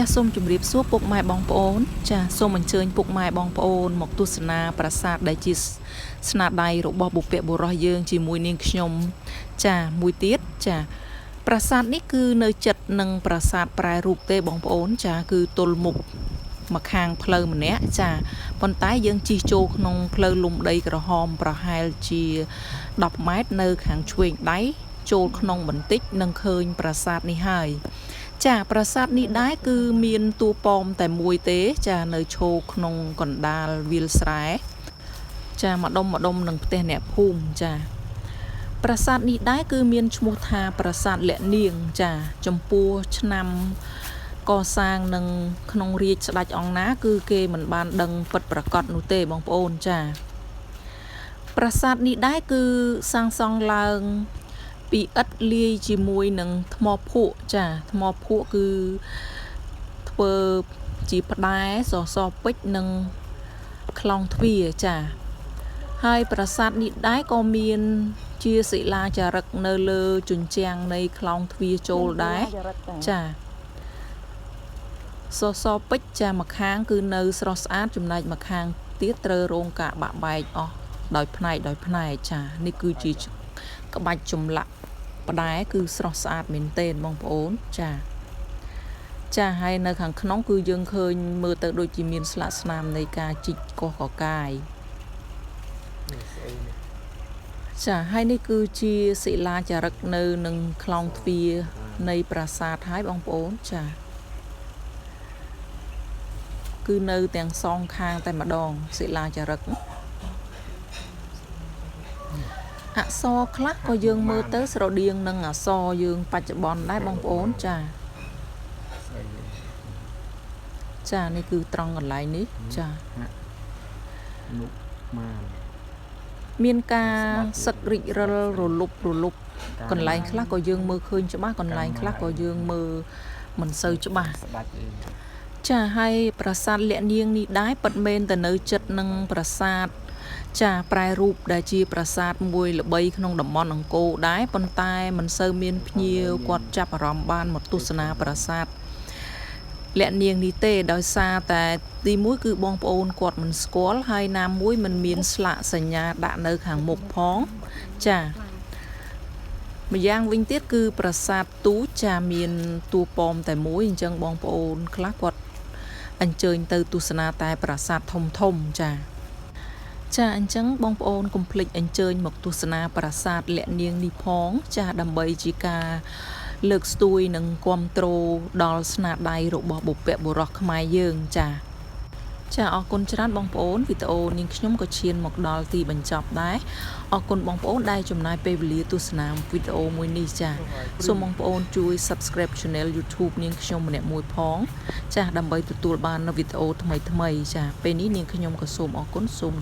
ចាសសូមជម្រាបសួរពុកម៉ែបងប្អូនចាសសូមអញ្ជើញពុកម៉ែបងប្អូនមកទស្សនាប្រាសាទដែលជាស្នាដៃរបស់បុព្វបុរសយើងជាមួយនាងខ្ញុំចាមួយទៀតចាប្រាសាទនេះគឺនៅចិត្តនឹងប្រាសាទប្រែរូបទេបងប្អូនចាគឺទល់មុខមកខាងផ្លូវម្នាក់ចាប៉ុន្តែយើងជិះចូលក្នុងផ្លូវលំដីក្រហមប្រហែលជា10ម៉ែត្រនៅខាងឆ្វេងដៃចូលក្នុងបន្តិចនឹងឃើញប្រាសាទនេះហើយ ចាប្រាសាទនេះដែរគឺមានតួប៉មតែមួយទេ ចានៅឈរក្នុងកណ្ដាលវាលស្រែចាម្ដុំម្ដុំនឹងផ្ទះអ្នកភូមិចាប្រាសាទនេះដែរគឺមានឈ្មោះថាប្រាសាទលាក់នាងចាចំពោះឆ្នាំកសាងនឹងក្នុងរាជស្ដេចអង្គណា គឺគេមិនបានដឹងពិតប្រាកដនោះទេបងប្អូនចាប្រាសាទនេះដែរគឺសាងសង់ឡើងពីឥដ្ឋលាយជាមួយនឹងថ្មភក់ចាថ្មភក់គឺធ្វើជាផ្ដែសសរពេជ្រនិងខ្លោងទ្វារចាហើយប្រាសាទនេះដែរក៏មានជាសិលាចារឹកនៅលើជញ្ជាំងនៃខ្លោងទ្វារចូលដែរចាសសរពេជ្រចាម្ខាងគឺនៅស្រស់ស្អាតចំណែកម្ខាងទៀតត្រូវរងការបាក់បែកអស់ដោយផ្នែកដោយផ្នែកចានេះគឺជាក្បាច់ចម្លាក់ផ្ដែគឺស្រស់ស្អាតមែនទែនបងប្អូនចាចាហើយនៅខាងក្នុងគឺយើងឃើញមើលទៅដូចជាមានស្លាកស្នាមនៃការជីកកោះកកាយចាហើយនេះគឺជាសិលាចារឹកនៅនឹងខ្លោងទ្វារនៃប្រាសាទហើយបងប្អូនចាគឺនៅទាំងសងខាងតែម្ដងសិលាចារឹកអក្សរខ្លះក៏យើងមើលទៅស្រដៀងនឹងអក្សរយើងបច្ចុប្បន្នដែរបងប្អូនចាចានេះគឺត្រង់កន្លែងនេះចា នុមាន មានការសឹករិចរិលរលុបរលុបកន្លែងខ្លះក៏យើងមើលឃើញច្បាស់កន្លែងខ្លះក៏យើងមើលមិនសូវច្បាស់ ស្ដាច់អី ចាហើយប្រាសាទលាក់នាងនេះដែរពិតមែនតែនៅចិត្តនឹងប្រាសាទចាប្រែរូបដែលជាប្រាសាទមួយល្បីក្នុងតំបន់អង្គរដែរប៉ុន្តែមិនសូវមានភ្ញៀវគាត់ចាប់អារម្មណ៍បានមកទស្សនាប្រាសាទលាក់នាងនេះទេដោយសារតែទីមួយគឺបងប្អូនគាត់មិនស្គាល់ហើយណាមួយមិនមានស្លាកសញ្ញាដាក់នៅខាងមុខផងចាម្យ៉ាងវិញទៀតគឺប្រាសាទទូចចាមានតួប៉មតែមួយអញ្ចឹងបងប្អូនខ្លះគាត់អញ្ជើញទៅទស្សនាតែប្រាសាទធំធំចាចាអញ្ចឹងបងប្អូនកុំភ្លេចអញ្ជើញមកទស្សនាប្រាសាទលាក់នាងនេះផងចាដើម្បីជាការលើកស្ទួយនិងគាំទ្រដល់ស្នាដៃរបស់បុព្វបុរសខ្មែរយើងចាចាអរគុណច្រើនបងប្អូនវីដេអូនាងខ្ញុំក៏ឈានមកដល់ទីបញ្ចប់ដែរអរគុណបងប្អូនដែលចំណាយពេលវេលាទស្សនាវីដេអូមួយនេះចាសូមបងប្អូនជួយ Subscribe Channel YouTube នាងខ្ញុំម្នាក់មួយផងចាដើម្បីទទួលបាននូវវីដេអូថ្មីៗចាពេលនេះនាងខ្ញុំក៏សូមអរគុណសូម